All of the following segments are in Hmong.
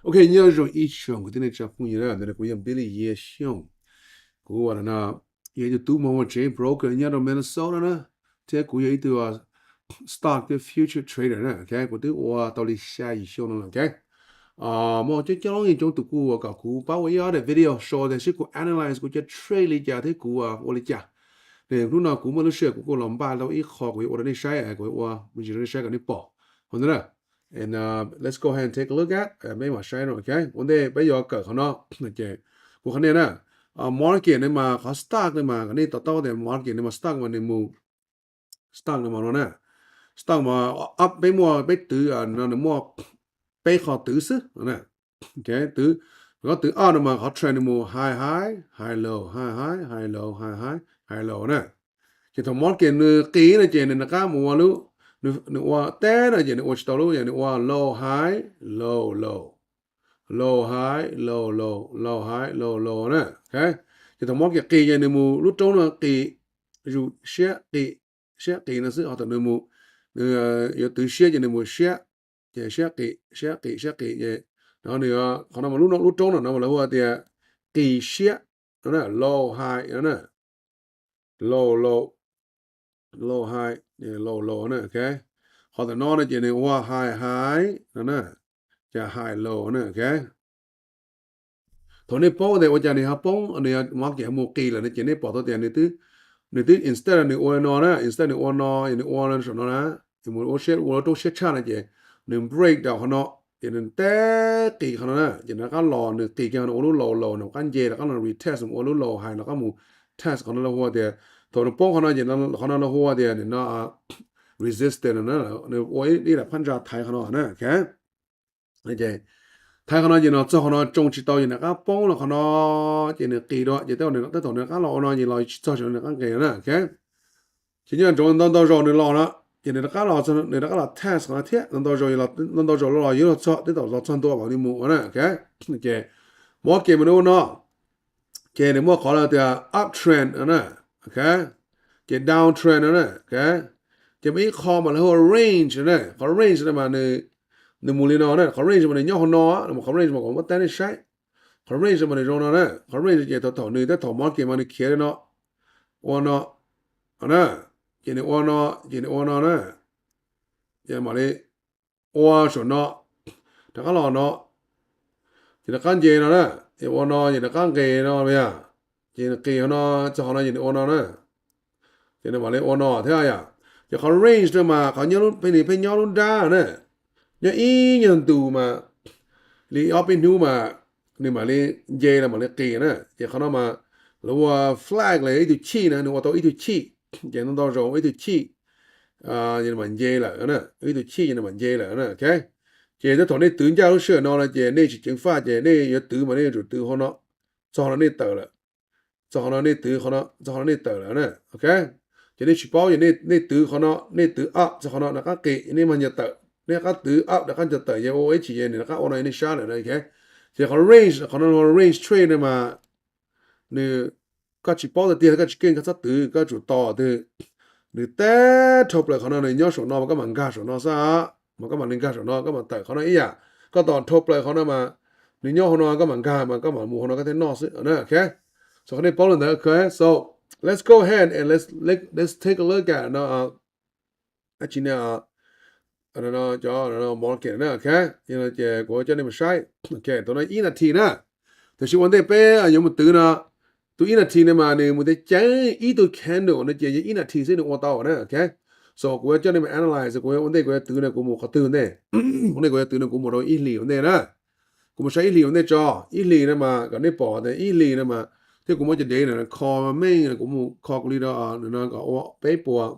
Ok, nyob zoo ib tsoom kwv tij neej tsa phooj ywg na, ntawm no kuv yog Billy Yias Xyooj. Kuv ua no yog ib tug tub hmoob ua tsev broker nyob rau Minnesota na, thiab kuv yog ib tug stock thiab future trader na. Ok, kuv twb ua tau li xya yim xyoo no lawm. Ok, muaj coob coob leej coob tus kuj ua kom kuv pab ua ib ob daim video show tias seb kuv analyze kuv cov trade li cas thiab kuv ua li cas. Hnub no kuv muaj lub sij hawm kuv kuj los npaj tau ib qho kuv yuav ua rau nej saib, kuv yuav ua me ntsis rau nej saib kom nej pom. Ho ntawd na, let's go ahead and take a look at, peb mam saib no. Ok, ua ntej peb yuav kawm qhov no, kuv qhia nej na, market no mas qhov stock no mas kom nej to taub tias market no mas stock mas nws mus, stock no mas no na, stock mas peb muaj peb twv no nws muaj peb qho twv xwb. Twv, qhov twv ob no mas qhov trend nws mus high high, high low, high high, high low, high high, high low na. Ces thaum market nws qis no ces nws rov qab mus ua lub, nws ua teb no ces nws ua tsis tau lub, nws ua low high, low low, low high, low low, low high, low low na. Ces thaum market qis ces nws mus lub roob no qis, zus siab qis, siab qis no xwb, ho thaum nws mus, nws yuav twv siab ces nws mus siab, ces siab qis, siab qis, siab qis ces no nws, qhov no mas lub, lub roob no no mas lawv hu tias qis siab no na, low high no na, low low, low high, low low na. Ok, qhov tam no no ces nws ua high high no na, ces high low na. Ok, thaum nej paub tias ua cas nws ho poob, nws market ho mus qis lawm no ces nej pom tau tias nws twb, nws twb instead nws ua no na, instead nws ua no, nws ua saum no na, mus ua siab, ua lub roob siab tshaj no ces nws break rau qhov no, ces nws teb qis qhov no na, ces nws rov qab los nws qis kiag no ua lub low low, nws rov qab nce rov qab los retest mus ua lub low high, rov qab mus test qhov no lawv hu tias, thaum nws poob qhov no ces qhov no lawv hu tias nws no resistance no, nws ua ib daim phab ntsa thaiv qhov no na. Ok, thaiv qhov no ces nws txog qhov no tsoo tsis tau ces nws rov qab poob los qhov no, ces nws qis dua ces tej thaum nws rov qab los ua no ces los tsis txog saum no nws rov qab nqis na. Ok, ces nyob ntsoov ntau ntau zaus nws los no, ces nws rov qab los, nws rov qab los test qhov no thiab, ntau ntau zaus, ntau ntau zaus los yuav los txog, twb tau los txog ntua mam li mus ua na. Ok, ces market mas nws ua no, ces nws muaj qhov lawv tias uptrend no na. Ok, ces downtrend no na. Ok, ces muaj ib qho mas lawv hu range no na, qhov range no mas nws, nws mus li no na, qhov range mas nws nyob hauv no, qhov range mas kuv muab teb nej saib, qhov range mas nws zoo no na, qhov range ces thaum, thaum nws, tej thaum market mas nws khiav li no, ua no na, ces nws ua no, ces nws ua no na, ces mam li ua saum no, rov qab los no, ces rov qab nce no na, ces ua no ces rov qab nqis no yog, ces nws qis qhov no, txog qhov no ces nws ua no na, ces nws mam li ua no thiab yom. Ces qhov range no mas qhov nyob, peb nws pheej nyob lub nrab na, nyob ib nyuag ntus mas li ob peb hnub mas nws mam li nce los mam li qis na. Ces qhov no mas lawv ua flag los yog ib tug chij na, nws ua tau ib tug chij, ces ntau ntau zaus ua ib tug chij, mam nce lawm na, ib tug chij ces nws mam nce lawm na. Ok, ces tej thaum nej twv ncaj lub sij hawm no no ces nej tsis ceev faj ces nej yuav twv mas nej yuav tsum twv qhov no, txog qhov no nej tawm lawm, txog qhov no nej twv qhov no, txog qhov no nej tawm lawm na. Ok, ces nej tsis paub ces nej twv qhov no, nej twv up txog qhov no rov qab qis, nej mam nce tawm, nej rov qab twv up rov qab nce tawm, ces ua ib chim ces nws rov qab ua no nej sab lawm na. Ok, ces qhov range, qhov no range trade no mas nws, koj tsis paub tiag tiag koj tsis keej koj txhob twv, koj tsum tos twg nws teb dhau plaws qhov no, nws nyob saum no mas koj mam nkag saum no xwb, mas koj mam li nkag saum no koj mam tawm qhov no ib yam. Koj tos dhau plaws qhov no mas nws nyob hauv no koj mam nkag mas koj mam mus hauv no koj thiaj noj xwb na. Ok, so qhov nej paub li ntawd. Ok, so let's go ahead and let's, let's take a look at no, dab tsi ne, cov market na. Ok, ces kuv coj nej mus saib. Ok, tus no ib nas this na. Tiam sis ua ntej peb yuav mus twv no, tus ib nas this no mas nws mus ceev ib tug candle no ces yog ib nas this xwb nws ua tau na. Ok, so kuv yuav coj nej mus analyze, kuv ua ntej kuv yuav twv no kuv mus qhov twg ua ntej. Ua ntej kuv yuav twv no kuv mus rau ib hlis ua ntej na. Kuv mus saib ib hlis ua ntej tso, ib hlis no mas kom nej pom tias ib hlis no mas thiab kuv muab cov dev no kho meej, kuv mus kho kuv li no, no kom ua peb puas,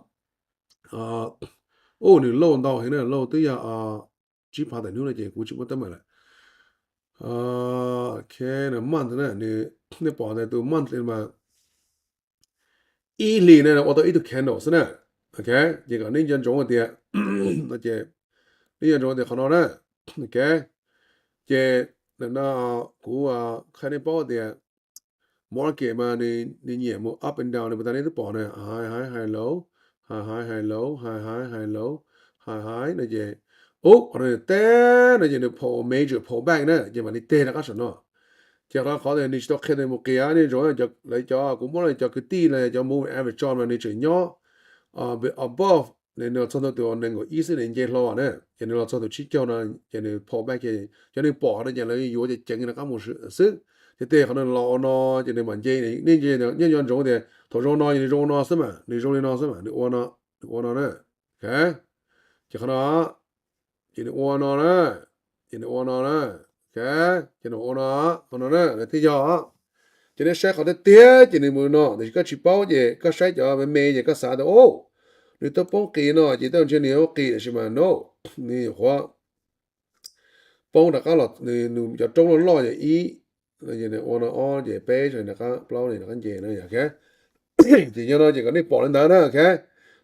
ub, nws lauj ntau heev na, lauj twb yog tsib phav tawm hnub no ces kuv tsis muaj teeb meem lawm. Ok, month na, nej pom tias tus month li mas ib hlis no ua tau ib tug candle xwb na. Ok, ces kom nej nco ntsoov tias, ces nej nco ntsoov tias qhov no na. Ok, ces no kuv qhia nej paub tias market mas nws nyiam mus up and down li puas tas nej twb pom na, high high high low, high high high low, high high high low, high high no ces Ub, qhov no nws teg no ces nws pull, major pullback na, ces mam li teg rov qab saum no. Ces qhov no qhov tias nws tsis tau qhia tias mus qis, nej ntsoov lawv cov, kuv muab lawv cov kwv tij los cov moving average tso mas nws tseem nyob above, nws los txog ntawm tus nees nkaum ib xwb nws nce hlo na, ces nws los txog tus tsib caug no ces nws pullback, ces cov neeg pom no ces lawv yuav ceev ceev rov qab mus xwb. Ces tej qhov no los ua no ces nws mam nce, nej nco ntsoov tias thaum zoo no ces nws zoo ua no xwb mas, nws zoo li no xwb mas, nws ua no, nws ua no na. Ces qhov no ces nws ua no na, ces nws ua no na, ces nws ua no, ua no na, lawv thiaj yog. Ces nej saib qhov tiag tiag ces nws mus no, tiam sis koj tsis paub ces koj saib cov me me ces koj xav tias, o, nws twb poob qis no ces tej zaum ntshe nws yuav qis, tiam sis mas no, nws nyuam qhuav poob rov qab los, nws cov roob loj loj yog ib, ua no ob ces peb, rov qab plaub, rov qab nce no yom. Ces yog no ces kom nej pom li ntawd na, ok.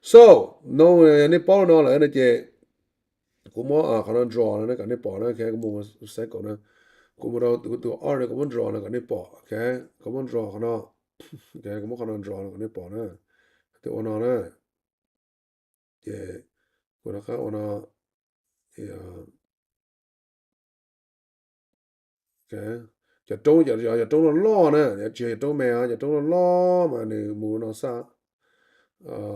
So, no, yog nej paub li no lawm no ces kuv muab qhov no draw no kom nej pom na, ok. Kuv mus xaiv kaum no, kuv mus rau kuv tus order, kuv muab draw no kom nej pom, ok. Kuv muab draw qhov no, ok, kuv muab qhov no draw no kom nej pom na. Tus ua no na, ces kuv rov qab ua no, cov roob, cov roob loj loj na, tsis yog cov roob me, cov roob loj loj mas nws mus no xwb.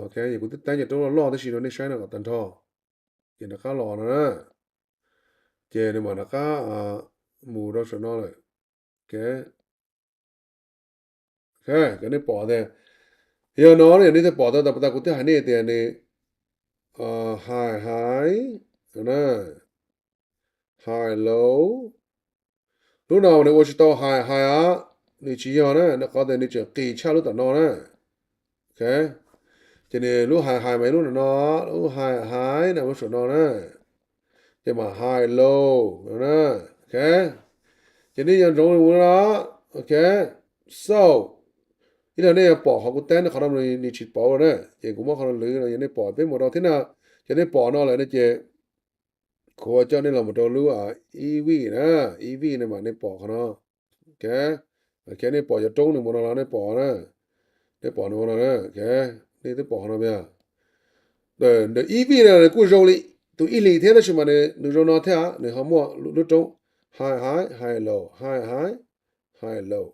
Ok, kuv twb teeb cov roob loj loj tab sis rau nej saib no kom tag nrho. Ces nws rov qab los no na, ces nws mam rov qab mus rau saum no lawm. Ok, kom nej pom tias yog no yog nej thiaj pom tau, tas kuv twb hais nej tias nws high high, high low. Lub no nws ua tsis tau high high os, nws tsis yog na, qhov tias nws tseem qis tshaj lub tom no na. Ok, ces nws lub high high mas lub no no, lub high high no lub saum no na, ces mam high low no na. Ok, ces nej yuav ntsoov ua no. Ok, so ib yam nej yuav pom qhov kuv teeb qhov no nws tsis pauv na, ces kuv muab qhov no lwv no yog nej pom peb mus rau thiab na. Ces nej pom no lawm no ces kuv coj nej los mus rau lub ib vij na, ib vij no mas nej pom qhov no. Ok, nej pom cov roob nws mus no los nej pom na, nej pom nws ua no na. Ok, nej twb pom qhov no yog ntawm ib vij no nws kuj zoo li tus ib hlis thiab tab sis mas nws zoo no thiab, nws ho muaj lub roob high high, high low, high high, high low,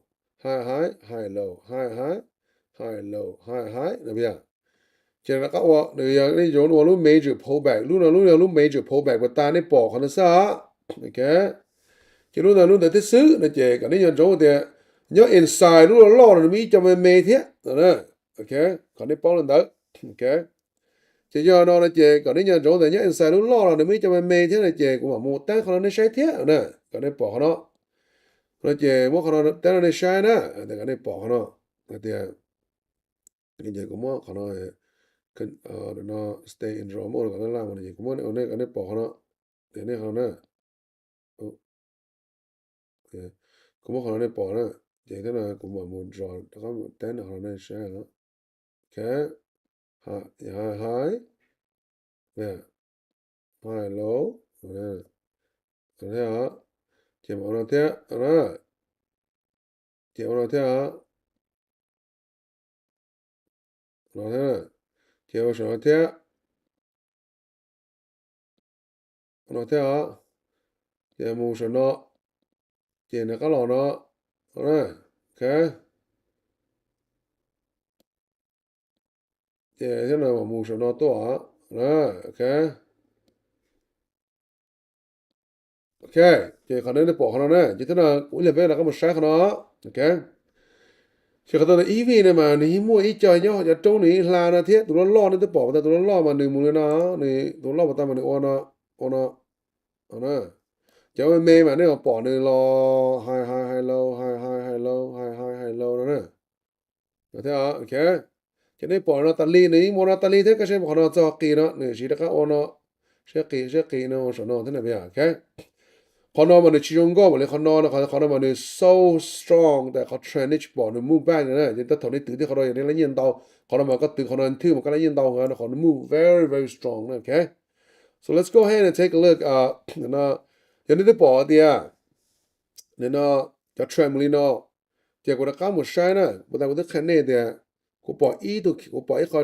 high high, high low, high high, high low, high high no yog. Ces rov qab ua, nws yog nej yuav ua lub major pullback, lub no lub yog lub major pullback uas tas nej pom qhov no xwb. Ok, ces lub ntawd lub ntawd thiab xwb no ces kom nej nco ntsoov tias nyob inside lub loj loj no nws muaj ib co me me thiab. Ok, kom nej paub li ntawd. Ok, ces yog no no ces kom nej nco ntsoov tias nyob inside lub loj no nws muaj ib co me me thiab no ces kuv mam mus teeb qhov no nej saib thiab na, kom nej pom qhov no. No ces muab qhov no teeb rau nej saib na, kom nej pom qhov no hais tias, ces kuv muab qhov no, no stay in draw mode kom nej laj mus no ces kuv muab kom nej pom qhov no, ces nej qhov no na. Kuv muab qhov no nej pom na, ces thiab no kuv mam mus draw rov qab teeb qhov no nej saib. Ok, high high, high low, thiab, ces ua no thiab, ces ua no thiab, no thiab, ces ua saum no thiab, no thiab os, ces mus saum no, ces nws qab los no, ok, ces thiab no mam mus saum no tuaj, ok. Ok, ces qhov no nej pom qhov no na, ces thiab no kuv ib leeg peb rov qab mus saib qhov no. Ok, ces qhov tau ib vij no mas nws yeej muaj ib co nyob cov roob nws hla no thiab, tus loj loj nej twb pom tas, tus loj loj mas nws mus li no, nws tus loj pas tas mas nws ua no, ua no. Cov me me mas nej pom nws los high high high low, high high high low, high high high low no na. Thiab, ok, ces nej pom no tas li, nws yeej mus no tas li thiab, koj saib qhov no txog qis no nws siv rov qab ua no, siab qis siab qis no saum no thiab na. Ok, qhov no mas nws tsis zoo nkauj mam li qhov no no, qhov no mas nws so strong tas qhov trend nej tsis pom nws move back na, ces tab thaum nej twv thiab qhov no yog nej laj nyiaj ntau, qhov no mas koj twv qhov no thwj mas koj laj nyiaj ntau, qhov no move very very strong na. Ok, so let's go ahead and take a look. Yog nej twb pom tias no cov trend mus li no, ces kuv rov qab mus saib na, kuv tas kuv twb qhia nej tias kuv pom ib tug, kuv pom ib qho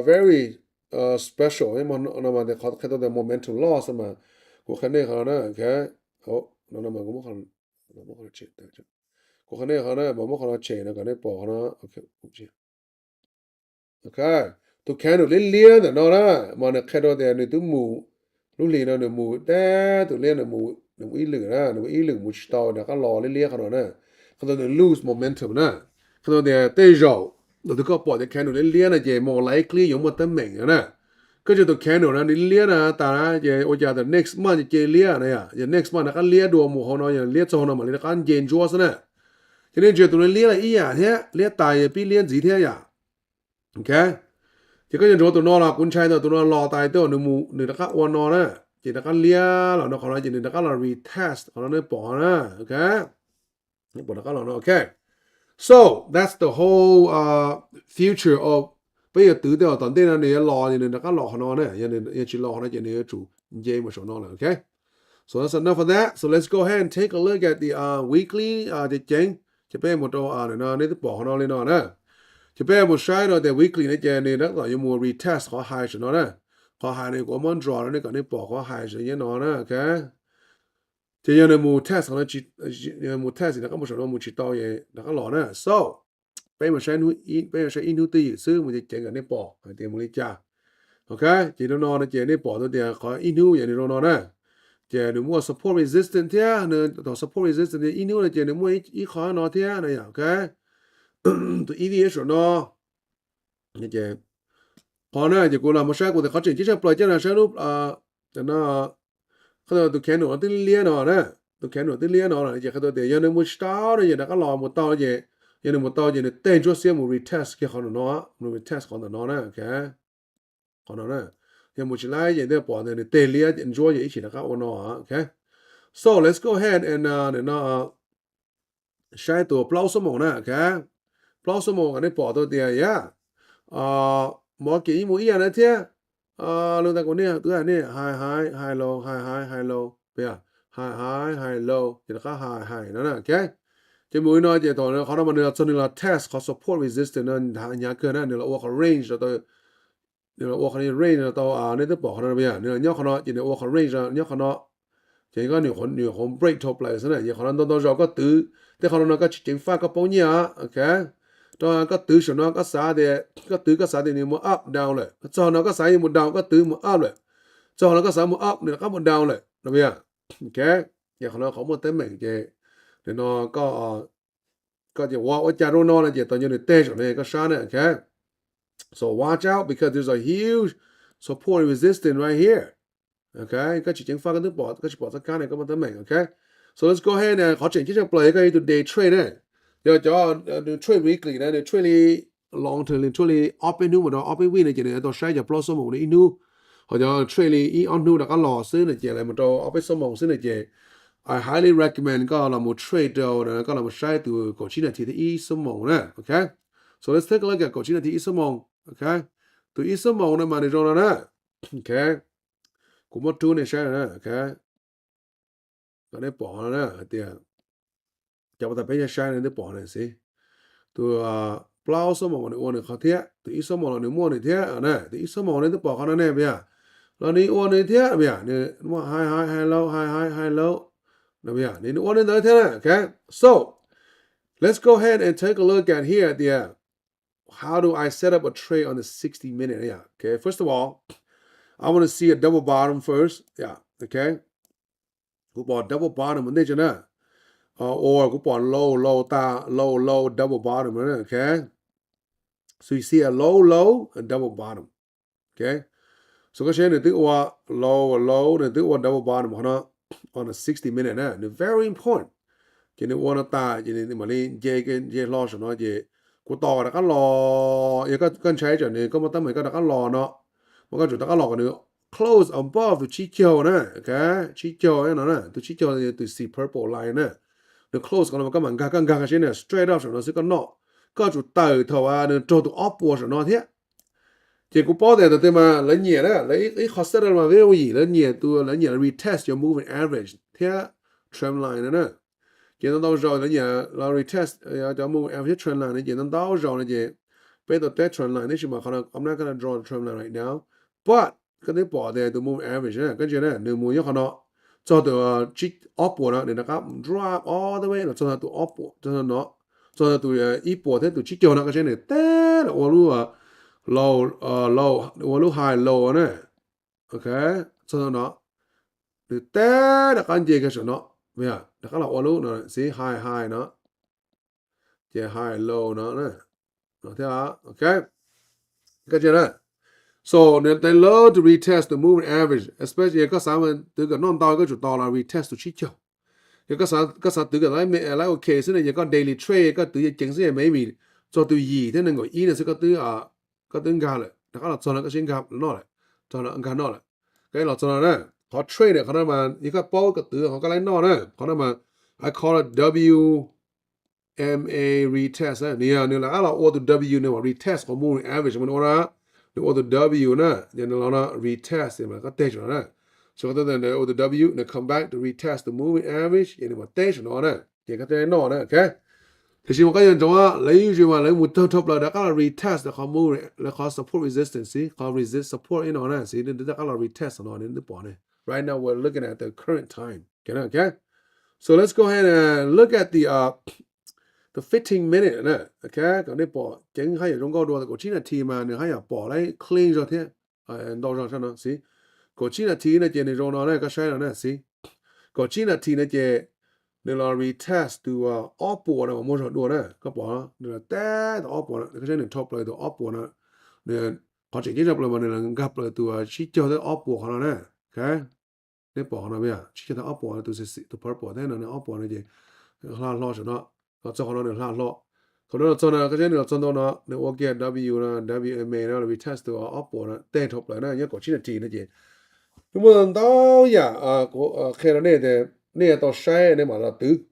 very special no mas qhov qhia tau tias momentum loss mas Kuv qhia nej qhov no na, ok. Kuv qhia nej qhov no mas muab qhov no tshem no kom nej pom qhov no. Ok, tus candle liab liab ntawm no na, mas nws qhia rau tias nws twb mus, lub hlis no nws mus deb, tus liab nws mus ib lwm na, nws mus ib lwm mus tsis tau, nws rov qab los liab liab qhov no na. Qhia tau nws lose momentum na. Qhia tau tias tej zaum tus twg koj pom tias candle liab liab no ces most likely yuav muaj teeb meem no na. Koj tus candle no nws liab na tas na ces ua cas the next month ces liab na yom, yog next month rov qab liab dua mus hauv no, yog liab txog no mam li rov qab nce ntsuab xwb na. Ces nej ntsia tus no liab ib yam thiab, liab tas yog pib liab ntxiv thiab yom. Ok, ces koj yuav ntsuav tus no los kuv ntshai ntawm tus no los tas tej zaum nws rov qab ua no na, ces rov qab liab los no qhov no ces nws rov qab los retest qhov no nej pom na. Ok, pom rov qab los no. Ok, so that's the whole future of, peb yuav twv tej zaum tom ntej no nws yuav los ces nws rov qab los qhov no na, yog tsis los qhov no ces nws yuav tsum nce mus saum no lawm. Ok, so that's enough of that. So let's go ahead and take a look at the weekly ceev ceev. Ces peb mus rau no, nej twb pom qhov no li no na. Ces peb mus saib rau tias weekly no ces nws tab tom yuav mus retest qhov high saum no na. Qhov high no kuv muab draw rau nej kom nej pom qhov high saum no na. Ok, ces yog nws mus test qhov no, mus test rov qab mus saum no mus tsis tau es rov qab los na. So peb mus saib, peb mus saib ib hnub twj ywm xwb mus ceev ceev kom nej pom hais tias mus li cas. Ok, ces rau no no ces nej pom tau tias qhov ib hnub yog nws rau no na, ces nws muaj support resistance thiab, nws thaum support resistance ib hnub no ces nws muaj ib qho no thiab na yom. Ok, tus E V saum no, qhov na ces kuv los mus saib kuv tias qhov tseem ceeb tshaj plaws coj los saib lub, qhov tus candle no twb liab no na, tus candle no twb liab no ces qhia tau tias yog nws mus tsis tau no ces rov qab los mus tau ces, yog nws mus tau ces nws tej ntsuab xiab mus retest kiag qhov ntawm no, mus retest qhov ntawm no na. Ok, qhov no na, yog mus tsis laib ces nej pom tias nws tej liab ntsuab ces ib chim rov qab ua no. Ok, so let's go ahead and no saib tus plaub xuab moos na. Ok, plaub xuab moos kom nej pom tau tias yog market yeej mus ib yam na thiab. Lub tas kuv niaj twb hais nej high high high low high high high low, high high high low ces rov qab high high no na. Ok, ces mus li no ces thaum qhov no mas nws los txog nws los test qhov support resistance no hnyav kawg na, nws los ua qhov range, nws los ua qhov range tau, nej twb pom qhov no, nws los nyob qhov no ces nws ua qhov range nyob qhov no. Ces koj nyuam qhuav break tau plaws xwb na, ces qhov no ntau ntau zaus koj twv tej qhov no no koj tsis ceev faj koj poob nyiaj. Ok, rau koj twv saum no koj xav tias, koj twv koj xav tias nws mus up down lawm, txog no koj xav yuav mus down koj twv mus up lawm, txog no koj xav mus up nws rov qab mus down lawm no. Ok, ces qhov no qhov muaj teeb meem ces nim no koj ces ua ua cas rau no no ces tau nyob nws tej saum no koj sab na. Ok, so watch out because there's a huge support and resistance right here. Ok, koj tsis ceev faj koj twb pom, koj tsis pom txoj kab ne koj muaj teeb meem. Ok, so let's go ahead na, qhov tseem ceeb tshaj plaws yog koj yog tus day trade na, yog cov nws trade weekly na nws trade li long term, nws trade li ob peb hnub mus rau ob peb week no ces nws yuav tau saib cov plaub xuab moos no ib hnub, ho cov trade li ib ob hnub rov qab los xwb no ces los mus rau ob peb xuab moos xwb no ces I highly recommend koj los mus trade rau, koj los mus saib tus kaum tsib nas this thiab ib xuab moos na. Ok, so let's take a look at kaum tsib nas this ib xuab moos. Ok, tus ib xuab moos no mas nws zoo no na. Ok, kuv muab rub nej saib no na. Ok, kom nej pom no na hais tias cov uas tas peb yog saib no twb pom no xwb. Tus plaub xuab moos nws ua nws qhov thiab, tus ib xuab moos los nws muaj nws thiab na, tus ib xuab moos nws twb pom qhov no ne, yog los nws ua nws thiab, yog nws muaj high high high low high high high low, nws ua nws ntawd thiab na. Ok, so let's go ahead and take a look at here tias how do I set up a trade on the sixty minute? Yeah, okay, first of all, I want to see a double bottom first. Yeah, okay, kuv pom double bottom ua ntej tso na, or kuv pom low low ta, low low double bottom na. Okay, so you see a low low, a double bottom. Okay, so koj saib nws twb ua low low, nws twb ua double bottom qhov no on a sixty minute na, nws very important. Ces nws ua no tas ces nws mam li nce, nce hlo saum no ces kuv tos rov qab los, yog koj ntshai tsam nws koj muaj teeb meem koj rov qab los no, mas koj tsum rov qab los kom nws close above tus tsib caug na. Okay, tsib caug no na, tus tsib caug tus xim purple line na, nws close qhov no koj mam nkag, koj nkag saib na, straight up saum no xwb koj noj, koj tsum tawm thaum nws raug tus ob puas saum no thiab. Ces kuv paub tias tam twg mas lawv nyiam na, lawv ib qho setup mas very easy, lawv nyiam tus, lawv nyiam retest cov moving average thiab trend line no na. Ces ntau ntau zaus lawv nyiam los retest cov moving average thiab trend line no ces ntau ntau zaus no ces peb tau test trend line tib si mas qhov no I'm not gonna draw the trend line right now, but koj twb pom tias tus moving average na, koj ntsia na nws mus nyob qhov no, txog tus ob puas no nws rov qab drop all the way los txog tus ob puas, txog tus ib puas thiab tus tsib caug no koj saib nws teb los ua lub low, ua lub high low na. Ok, txog no nws teb rov qab nce kiag saum no, rov qab los ua lub no xib high high no, ces high low no thiab. Ok, so nws they love to retest the moving average, especially koj xav twv kom noj ntau koj tsum tos los retest tus tsib caug. Yog koj xav twv kom laiv ok xwb no ces koj daily trade koj twv ceev xwb maybe txog tus yim thiab nees nkaum ib no xwb koj twb nkag lawm, rov qab los txog no koj sib nkag noj lawm, nkag noj lawm. Los txog no na, qhov trade qhov no mas yog koj paub koj twv qhov koj laiv noj na, qhov no mas I call it W M A retest na, nws yog nws rov qab los ua tus W nws ua retest qhov moving average mas nws ua na, nws ua tus W na, ces nws los no retest mas koj teg saum no na. So koj ua tus W nws come back to retest the moving average ces nws mam teb saum no na, ces koj thiaj noj na. Ok, tiam sis mas koj yuav ntsoov lawv usually mas lawv mus tag dhau plaws rov qab los retest lawv qhov moving, lawv qhov support resistance xwb, qhov resist support ib no na xwb, nws rov qab los retest no nws twb pom ne. Right now we're looking at the current time. Ok, so let's go ahead and look at the the fifteen minute na. Ok, kom nej pom ceev haj yam zoo nkauj dua, kaum tsib nas this mas nws haj yam pom lawv clean zog thiab, ntau zog no xwb. Kaum tsib nas this no ces nws zoo no na, koj saib no na xwb. Kaum tsib nas this no ces nws los retest tus ob puas no mas muaj zog dua na, koj pom nws los teb tus ob puas no, koj saib nws dhau plaws tus ob puas no, nws qhov tseem ceeb zog plaws mas nws los nkag plaws tus tsib caug thiab ob puas qhov no na. Ok, nej pom qhov no, tsib caug thiab ob puas, tus tus purple thiab no ob puas no ces hla hlo saum no, los txog qhov no nws hla hlo. Thaum no los txog no koj saib nws los txog ntau no nws ua kiag W no, W M A no retest tus ob puas no teg dhau plaws na, nyob kaum tsib nas this no ces nws muaj ntau yam kuv qhia rau nej, nej tau saib nej mam los twv.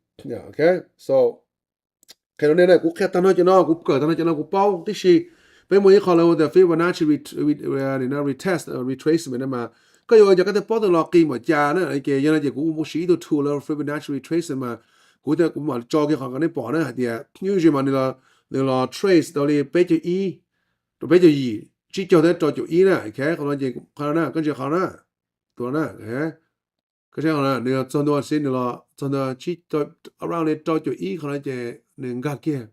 Ok, so qhia rau nej na, kuv qhia tag nrho cov no, kuv kawm tag nrho cov no kuv paub tib si. Peb muaj ib qho lawv hu tias Fibonacci retest retracement no mas koj yuav ua cas koj thiaj paub tau los qis npaum cas na. Ces yog no ces kuv siv ib tug tool lawv Fibonacci retracement mas kuv thiaj kuv mam tso kiag qhov kom nej pom na hais tias usually mas nws los trace tau li peb caug ib, rau peb caug yim, tsib caug thiab rau caum ib na. Ok, qhov no ces qhov no na, koj ntsia qhov na, tus no na, koj saib qhov no nws txog ntua xwb, nws los txog ntua around li rau caum ib qhov no ces nws nkag kiag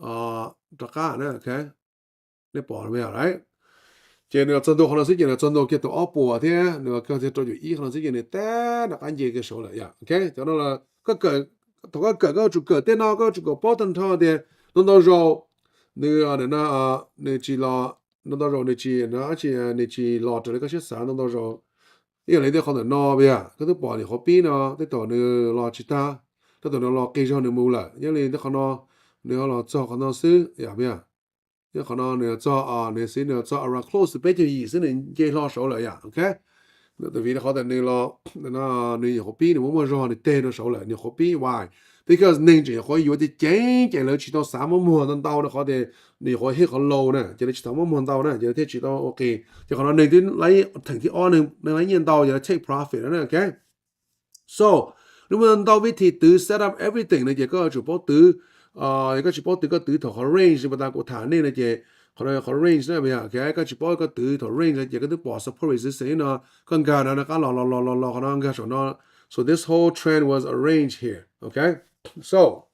rov qab na. Ok, nej pom right, ces nws los txog ntua qhov no xwb ces nws txog ntua kiag tus ob puas thiab nws los kiag rau caum ib qhov no xwb ces nws teb rov qab nce kiag saud lawm yom. Ok, cov no thaum koj kawm koj yuav tsum kawm tej no, koj yuav tsum kawm paub tag nrho tias ntau ntau zaus nws no nws tsis los, ntau ntau zaus nws tsis, nws tsis los raws li koj siab xav ntau ntau zaus. Ib yam li tej qhov ntawm no yom, koj twb pom niam qhuav pib no tej thaum nws los tsis tag, tej thaum nws los qis zog nws mus lawm. Nyob li tej qhov no nws los txog qhov no xwb yom, nyob qhov no nws txog, nws xwb nws txog around close to peb caug yim xwb nws nce hlo saud lawm yom. Ok, tus vim qhov tias nws los, nws nyuam qhuav pib nws muaj muaj zog nws teg rau saud lawm, nyuam qhuav pib why, because neeg tseem nyuam qhuav yuav ceev ceev ces lawv tsis tau xav muab muag ntau ntau rau qhov tias nws nyuam qhuav hit qhov low na, ces lawv tsis tau muab muag ntau na ces lawv thiaj tsis tau ua qis. Ces qhov no neeg twb laib theem thib ob, neeg laib nyiaj ntau ces lawv take profit na. Ok, so nws muaj ntau vib thi twv set up everything no ces koj yuav tsum paub twv. Yog koj tsis paub twv koj twv thaum qhov range li pas tas kuv tham nej no ces qhov no qhov range na, ok, koj tsis paub koj twv thaum range no ces koj twb pom support resistance no, koj nkag no rov qab los los los los los qhov no nkag saum no. So this whole trend was arranged here. Ok, so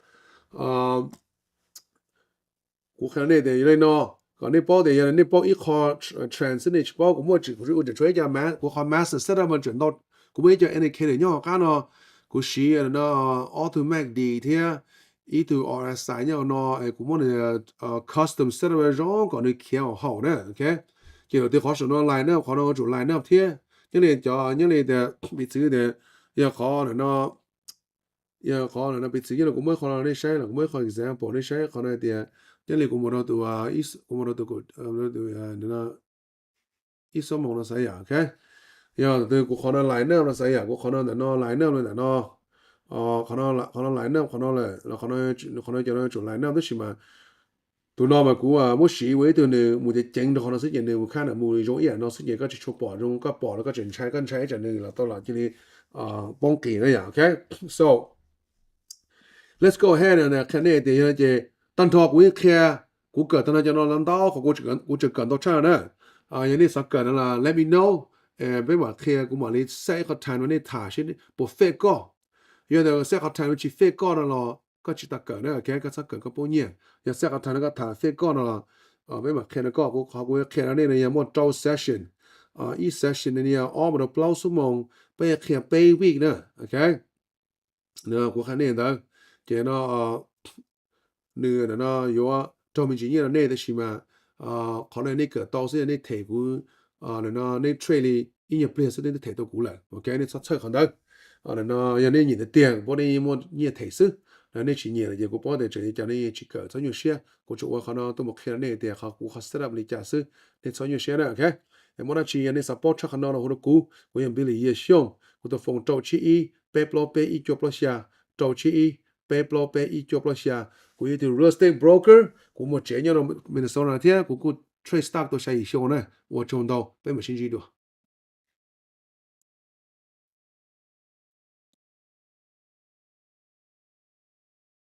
kuv qhia nej tias yog li no, kom nej paub tias yog nej paub ib qho trend xwb nej tsis paub, kuv muaj tseem, kuv ua tseem tshuav ib co, kuv qhov master setup mas tseem ntau, kuv muaj ib co indicator nyob hauv qab no, kuv siv no ob tug mac d thiab ib tug R S I nyob hauv no, kuv muab nws custom setup zoo kom nws khiav hauv na. Ok, ces lawm tias qhov saum no line up, qhov no yuav tsum line up thiab. Nyob li cov, nyob li tias piv txwv tias yog qhov no, yog qhov no piv txwv nyob no kuv muab qhov no nej saib los kuv muab qhov example nej saib qhov no tias nyob li kuv mus rau tus, kuv mus rau tus ib xob moos no xav yam, ok, yog kuv qhov no line up no xav yam, kuv qhov no ntawm no line up no ntawm no, qhov no line up qhov no lawm, qhov no cov no yuav tsum line up tab sis mas tus no mas kuv muab siv ua ib tug nws mus ceev ceev rau qhov no xwb ces nws mus khab nws mus zoo ib yam no xwb ces koj tsis tshua pom zoo, koj pom los koj tseem ntshai, koj ntshai ib tsam nws los tau los cia li poob qis na yom. Ok, so let's go ahead qhia nej tias yog no ces tag nrho kuv yeej qhia, kuv kawm tag nrho cov no ntau qhov, kuv tseem kawm ntau tshaj na. Yog nej xav kawm no los let me know, peb mam qhia, kuv mam li set ib qhov time no nej tham seb puas fit koj. Yog tias set qhov time no tsis fit koj no los koj tsis tas kawm na, ok, koj txhob kawm koj poob nyiaj. Yog set qhov time no koj tham fit koj no los peb mam qhia rau koj. Kuv qhov kuv qhia rau nej no yog muaj rau session. Ib session no yog ob mus rau plaub xuab moos, peb qhia peb week na, ok. Kuv qhia nej ntawd, ces no nws no yuav raug me ntsis nyiaj rau nej, tab sis mas qhov no nej kawm tau xwb, nej them kuv no nej trade li ib nyuag pliag xwb nej twb them tau kuv lawm, ok, nej txhob txhawj qhov ntawd. No yog nej nyiam tiag tiag kuv paub nej muaj nyiaj them xwb, nej tsis nyiam lawm ces kuv paub tias tseem li cas nej tsis kawm, txhob nyuaj siab. Kuv tsuas ua qhov no tuaj mus qhia rau nej tias qhov kuv qhov set up li cas xwb, nej txhob nyuaj siab na, ok. Muaj dab tsi yog nej support tshaj qhov no los hu rau kuv, kuv yog Billy Yias Xyooj, kuv tus phone rau tsib ib peb plaub peb ib cuaj plaub xya, rau tsib ib peb plaub peb ib cuaj plaub xya. Kuv yog tus real estate broker, kuv muaj tsev nyob rau Minnesota thiab kuv kuj trade stock tau xya yim xyoo na. Ua tsaug ntau, peb mam sib ntsib dua.